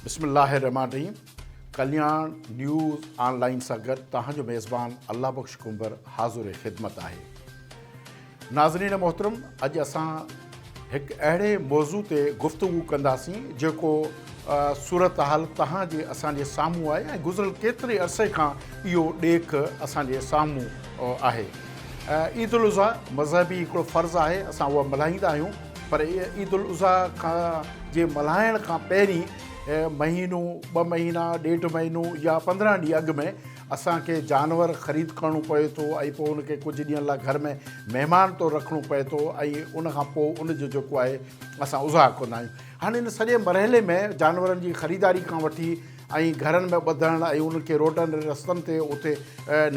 بسم الله الرحمٰن الرحيم ڪلياڻ نيوز آن لائين سان گڏ توهان جو ميزبان الله بخش ڪنڀر حاضر خدمت آهي. ناظرين محترم اڄ اسان هڪ اهڙي موضوع تي گفتگو ڪنداسين جيڪو صورتحال توهان جي اسان جي سامهون آهي ۽ گذريل ڪيتري عرصي کان اهو ڏيک اسان جي سامهون آهي. عيد الاضحيٰ مذهبي هڪڙو فرض آهي اسان اها ملهائيندا آهيون پر عيد الاضحيٰ کان جي ملهائڻ کان پهرين مهينو ٻه مهينا ڏيڍ مهينو يا 15 ڏينهن اڳ ۾ اسان کي جانور خريد ڪرڻو پوي ٿو ۽ پوء ان کي ڪجهه ڏينهن لاء گهر ۾ مهمان طور رکڻو پوي ٿو ۽ ان کان پوء ان جو جيڪو آهي اسان اضحيٰ ڪندا آهيون. هاڻي ان سڄي مرحلي ۾ جانورن جي خريداري کان وٺي ۽ گهرن ۾ ٻڌڻ ۽ انهن کي روڊن رستن تي اتي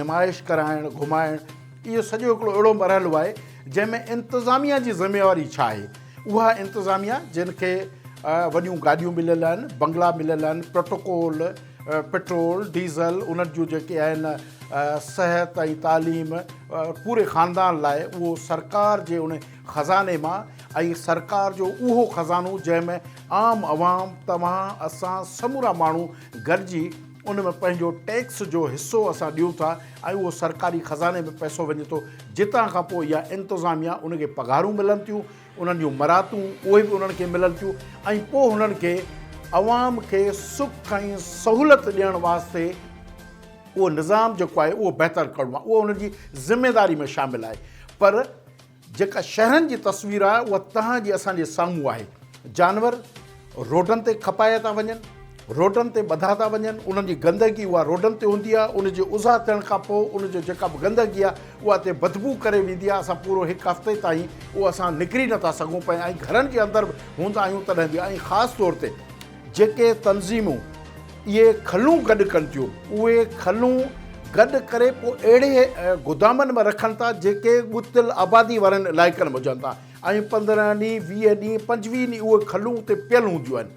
نمائش ڪرائڻ گهمائڻ اهو سڄو هڪڙو اهڙو مرحلو آهي جنهن ۾ انتظاميا جي ذميواري ڇا آهي اها انتظاميا جن کي وڏيون گاڏيون مليل آهن بنگلا مليل آهن پروٽوڪول پيٽرول ڊيزل انهن جون جيڪي آهن صحت ۽ تعليم پوري خاندان لاء اهو سرڪار جي ان خزاني مان ۽ سرڪار جو اهو خزانو جنهن ۾ عام عوام توهان اسان سمورا ماڻهو گڏجي ان ۾ پنهنجو ٽيڪس جو حصو اسان ڏيون ٿا ۽ اهو سرڪاري خزاني ۾ پئسو وڃي ٿو جتان کان پوء اها انتظاميا ان کي پگهارون ملن ٿيون انهن جون مراعتون اهي به انهن کي ملن ٿيون ۽ پوء هنن کي عوام کي سک ۽ سهولت ڏيڻ واسطي اهو نظام جيڪو آهي اهو بهتر ڪرڻو آهي اهو انهن جي ذميواري ۾ شامل آهي پر جيڪا شهرن جي تصوير آهي اها توهان جي اسان جي سامهون آهي جانور روڊن تي کپايا ٿا وڃن، روڊن تي ٻڌا ٿا وڃن، انهن جي گندگي اها روڊن تي هوندي آهي، ان جي اضحيٰ ٿيڻ کان پوء ان جو جيڪا به گندگي آهي اها اتي بدبوء ڪري ويندي آهي، اسان پورو هڪ هفتي تائين اهو اسان نڪري نٿا سگهون پيا ۽ گهرن جي اندر به هوندا آهيون تڏهن به ۽ خاص طور تي جيڪي تنظيمون اهي کلون گڏ ڪن ٿيون اهي کلون گڏ ڪري پوء اهڙي گدامن ۾ رکن ٿا جيڪي ڳتيل آبادي وارن علائقن ۾ هجن ٿا. ۽ 15 ڏينهن، 20 ڏينهن، 25 ڏينهن اهي کلون اتي پيل هونديون آهن.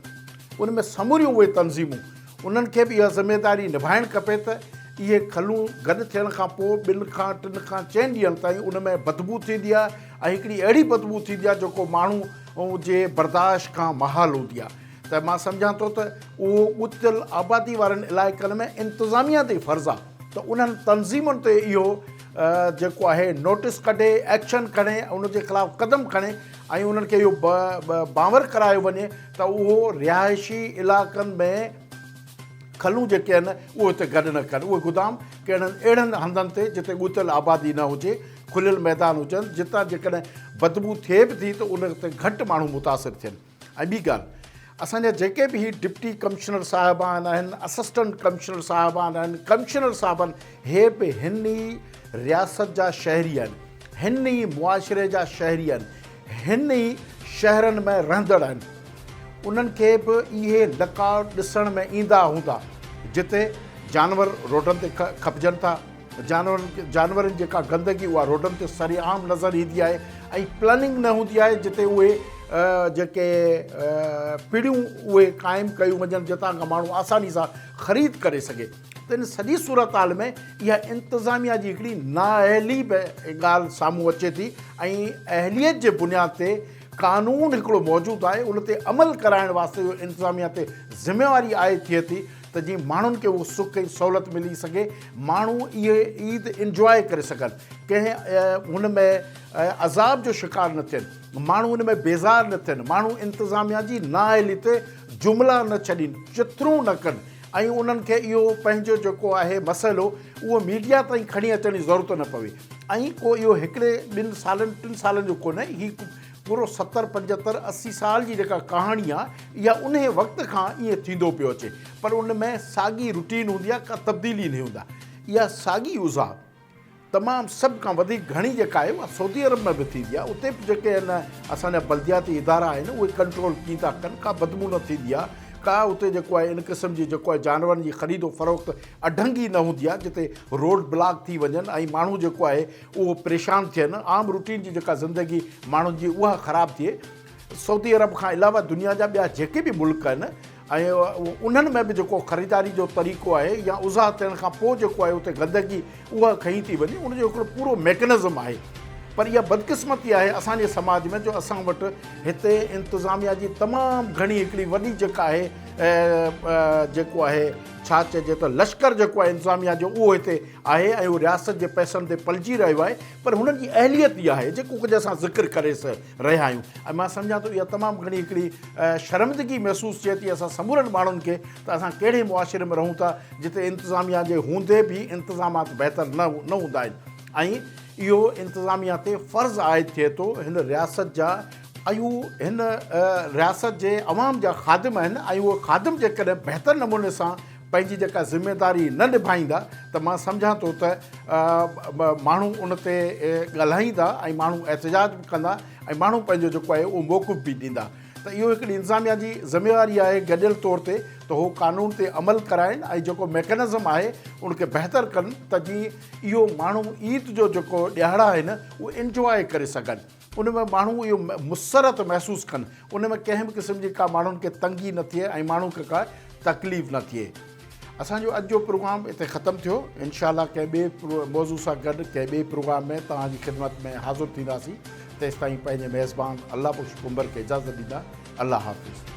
ان ۾ سموريون اهي تنظيمون انهن کي به اها ذميداري نڀائڻ کپي ته اهي کلون گڏ ٿيڻ کان پوء ٻن کان ٽن کان چئن ڏينهن تائين ان ۾ بدبوء ٿيندي آهي ۽ هڪڙي اهڙي بدبوء ٿيندي آهي جيڪو ماڻهو جي برداشت کان محال هوندي آهي ته مان سمجهان ٿو ته اهو ڳتيل آبادي وارن علائقن ۾ انتظاميا تي فرض آهي ته انهن تنظيمن تي اهو جيڪو آهي نوٽس ڪڍي ايڪشن کڻي ان جي خلاف قدم کڻي ۽ انهن کي اهو باور ڪرايو وڃي ته اهو رهائشي علائقن ۾ کلون جيڪي آهن اهي اتي گڏ نه ڪن اهي گدام ڪهڙن اهڙن هنڌن تي جتي ڳتيل آبادي نه هجي کليل ميدان هجن جتان جيڪڏهن بدبو ٿئي به ٿي ته ان تي گهٽ ماڻهو متاثر ٿين. ۽ ٻي ڳالهه اسان جا جيڪي به هي ڊپٽي ڪمشنر صاحبان آهن، اسسٽنٽ ڪمشنر صاحبان آهن، ڪمشنر صاحبان هي به هن ئي رياست جا شهري آهن، هن ئي معاشري جا شهري آهن، هن ئي شهرن ۾ رهندڙ آهن، انهن کي به اهي لقاء ڏسڻ ۾ ايندا هوندا جتي جانور روڊن تي کپجن ٿا. جانورن جانورن جيڪا گندگي اها روڊن تي سري عام نظر ايندي آهي ۽ پلاننگ نه هوندي آهي جتي اهي جيڪي پڙيون اهي قائم ڪيون وڃن جتان کان ماڻهو آساني سان خريد ڪري سگهي ته ان سڄي صورتحال ۾ اها انتظاميا جي هڪڙي نااهلي به ڳالهه سامهون اچي ٿي ۽ اهليت جي بنياد تي قانون هڪڙو موجود آهي ان تي عمل ڪرائڻ واسطي اهو انتظاميا تي ذميواري عائد ٿئي ٿي ته جيئن ماڻهن کي اهو سک ۽ سهولت ملي سگهي، ماڻهو اهي عيد انجواء ڪري سگهن، ڪنهن هن ۾ عذاب جو شڪار نه ٿين، ماڻهو ان ۾ بيزار نه ٿين، ماڻهو انتظاميا جي نااهلي تي جملا نه ڇڏين، چٿرون نه ڪن ۽ انهن کي اهو پنهنجو جيڪو آهي مسئلو اهو ميڊيا تائين کڻي اچڻ جي ضرورت نه پوي ۽ ڪو اهو هڪڙي ٻن سالن ٽن سالن جو ڪونهي هي پورو ستر، پنجهتر، 80 سال جي جيڪا ڪهاڻي آ اها انهي وقت کان ائين ٿيندو پيو اچي پر ان ۾ ساڳي روٽين هوندي آ ڪا تبديلي نه هوندا اها ساڳي اوضاع تمام سڀ کان وڌيڪ گهڻي جيڪا آهي اها سعودي عرب ۾ به ٿيندي آ اتي به جيڪي آهن اسان جا بلدياتي ادارا آهن اهي ڪنٽرول ڪين ٿا ڪن ڪا بدبو نه ٿيندي آ ڪا اتي جيڪو آهي ان قسم جي جيڪو آهي جانورن جي خريد و فروخت اڍنگي نه هوندي آ جتي روڊ بلاڪ ٿي وڃن ۽ ماڻهو جيڪو آهي اهو پريشان ٿين، عام روٽين جي جيڪا زندگي ماڻهن جي اها خراب ٿئي. سعودي عرب کان علاوه دنيا جا ٻيا جيڪي به ملڪ آهن ۽ انهن ۾ به جيڪو خريداري جو طريقو آهي يا اضحيٰ ٿيڻ کان پوء جيڪو آهي اتي گندگي اها کنئي ٿي وڃي ان جو هڪڙو پورو ميڪنزم آهي. پر اها بدقسمتي آهي اسان جي سماج ۾ جو اسان وٽ هتي انتظاميا جي تمام گهڻي هڪڙي وڏي جيڪا آهي جيڪو آهي ڇا چئجي ته لشڪر جيڪو آهي انتظاميا جو اهو هتي آهي ۽ اهو رياست جي پئسن تي پلجي رهيو آهي پر هنن جي اهليت اها آهي جيڪو ڪجهه اسان ذڪر ڪري رهيا آهيون ۽ مان سمجهان ٿو اها تمام گهڻي هڪڙي شرمندگي محسوس ٿئي ٿي اسان سمورن ماڻهن کي ته اسان ڪهڙي معاشري ۾ رهون ٿا جتي انتظاميا جي هوندي به انتظامات بهتر نه هوندا آهن ۽ اهو انتظاميا تي فرض عائد ٿئي ٿو هن رياست جا ۽ هو هن رياست جي عوام جا خادم آهن ۽ اهي خادم جيڪڏهن بهتر نموني سان پنهنجي جيڪا ذميواري نه نڀائيندا ته مان سمجهان ٿو ته ماڻهو ان تي ڳالهائيندا ۽ ماڻهو احتجاج به ڪندا ۽ ماڻهو پنهنجو جيڪو آهي اهو موقف به ڏيندا ته اهو هڪڙي انتظاميا جي ذميواري آهي گڏيل طور تي ته هو قانون تي عمل ڪرائين ۽ جيڪو ميڪنزم آهي ان کي بهتر ڪن ته جيئن اهو ماڻهو عيد جو جيڪو ڏهاڙا آهن اهو انجواء ڪري سگهن ان ۾ ماڻهو اهو مسرت محسوس ڪن ان ۾ ڪنهن به قسم جي ڪا ماڻهن کي تنگي نه ٿئي ۽ ماڻهو کي ڪا تڪليف نه ٿئي. اسان جو اڄ جو پروگرام اتي ختم ٿيو انشاء الله ڪنهن ٻئي موضوع سان گڏ ڪنهن ٻئي پروگرام ۾ توهان جي خدمت ۾ حاضر ٿينداسين تيستائين پنهنجي ميزبان الله بخش ڪنڀر کي اجازت ڏيندا الله حافظ.